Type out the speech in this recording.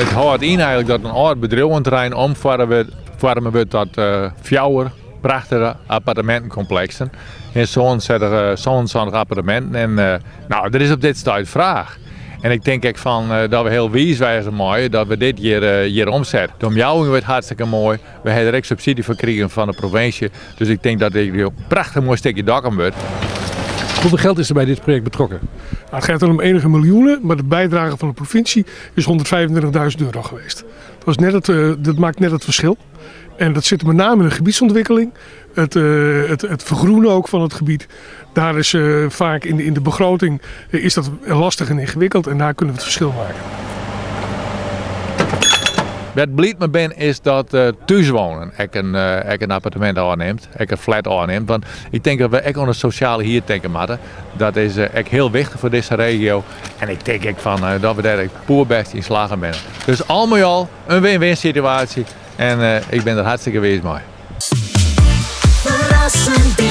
It hâldt yn eigenlik dat in âld bedriuwenterrein omfoarme wurdt tot fjouwer prachtige appartemintenkompleksen. En 77 apparteminten. En nou, der is op dit stuit fraach. En ik tink ek fan dat we hiel wiis wêze meie dat we dit hjir omsette. De omjouwing wurdt hartstikke moai. We hawwe der ek subsydzje foar krigen fan de provinsje. Dus ik tink dat dit in prachtich moai stikje Dokkum wurdt. Hoeveel geld is er bij dit project betrokken? Nou, het gaat om enige miljoenen, maar de bijdrage van de provincie is €125.000 geweest. Dat, was net het, dat maakt net het verschil. En dat zit met name in de gebiedsontwikkeling, het vergroenen ook van het gebied. Daar is vaak in de begroting is dat lastig en ingewikkeld en daar kunnen we het verschil maken. Wat bliid mei bin is dat Thúswonen ek in appartemint oannimt, ek in flat oannimt. Want ik tink dat we ek oan de sosjale hier tinke moatte. Dat is ek hiel wichtich foar dizze regio. En ik tink ek fan dat we dêr ek poerbêst yn slagge binne. Dus al mei al in win-win situaasje en ik bin der hartstikke wiis mei. Ferrassend.